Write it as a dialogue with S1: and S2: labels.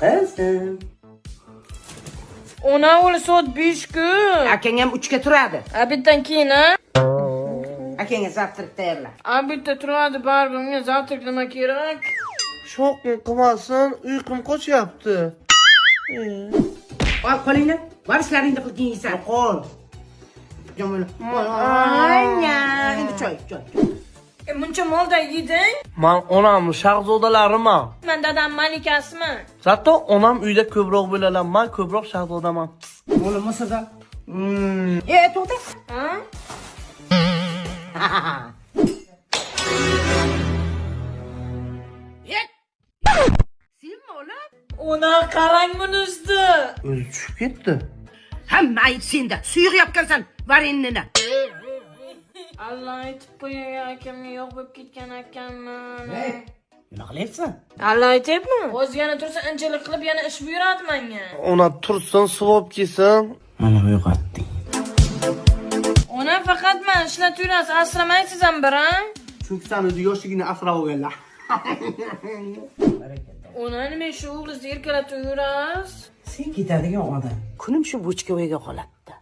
S1: Qizim.
S2: Ona o'li soat 5 ku.
S1: Akang ham 3 ga turadi.
S2: Обед dan keyin, a?
S1: Akangga завтрак tayyorla.
S2: Обед da turadi baribir, unga завтрак nima kerak?
S3: Shovqin qilmasin, uyqum qochyapti.
S1: Ol qo'lingni. Bor ishlaringni qil, keyin yeysan. Qo'l. Anya, endi choy, choy.
S2: E, muncha moldan yeding?
S3: Man onamni shahzodalariman.
S2: Man dadam malikasiman.
S3: Зато onam uyda ko'proq bo'ladilar, man ko'proq shahzodaman.
S1: O'g'lim Misrda. E, to'xta.
S2: Ha?
S1: Senmi o'g'lim?
S2: Ona qarang buni usti.
S3: O'zi tushib ketdi.
S1: Hamma ayb senda. Suyuq yopgansan varenini.
S2: Alla aytib qo'yay, akamni yo'q bo'lib ketgan ekanman.
S1: Nima qilyapsan?
S2: Alla aytyapmi? O'zi yana tursa inchalik qilib yana ish buyuradi menga.
S3: Ona tursin, suvob kelsin.
S1: Mana uyg'otding.
S2: Ona faqat man ishlatib yurasiz, asramaysiz ham bir, a?
S3: Chunki sen o'zi yoshligingni asrab olganlar.
S2: Ona nima shu o'g'lingizni erkalatib yurasiz?
S1: Sen ketadigan odam. Kunim shu bochkavoyga qoladi.